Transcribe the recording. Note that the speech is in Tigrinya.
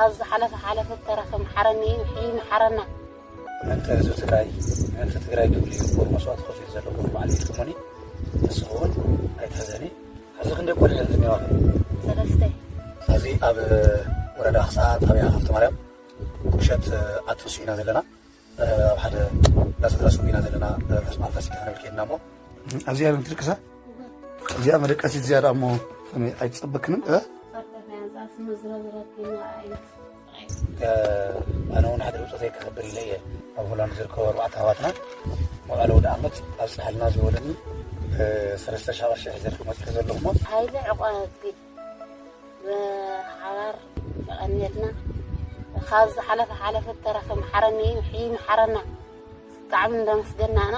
ኣብ ዝሓለፈ ሓለፈ ተረኸ ምሓረኒ እዩ፣ ሕይ ምሓረና። ምእንቲ ህዝቢ ትግራይ፣ ምእንቲ ትግራይ ክብል እዩ እኮ መስዋእቲ ከፊሉ ዘሎ እኮ በዓል ኢልኩሞኒ። ንስኹ እውን ኣይትሕዘኒ። ሕዚ ክንደይ ቆልዑ እዮም ዝኒዋኺ? ሰለስተ። ሕዚ ኣብ ወረዳ ኣኽሳዕ ጣብያ ሃፍቲ ማርያም ቁሸት ኣትርሱ ኢና ዘለና። ኣብ ሓደ እንዳተድረሱ ኢና ዘለና። ርሑስ በዓል ፋሲካ ክንብል ከይድና እሞ ኣብዚኣ እዮም ትድቅሳ። እዚኣ መደቀሲት እዚኣ ደኣ እሞ ከመይ ኣይትጸበክንን? እ? ኣነ እውን ሓደ ብጾተይ ከኽብር ኢለ እየ ኣብ ሆላንድ ዝርከቡ ኣርባዕተ ኣሕዋትና መውዓሊ ወደ ዓመት ኣብጽሓልና ዝበሉኒ ሰለስተ ሺሕ ቅርሺ ሒዘልኩም መጺኹ ዘለኹ እሞ። ሓይሊ ዕቋ ብሓባር የቐንየልና። ካብ ዝሓለፈ ሓለፈ ተረፈ ምሓረኒ እዩ፣ ምሕይ ምሓረና። ብጣዕሚ እንዳመስገናና።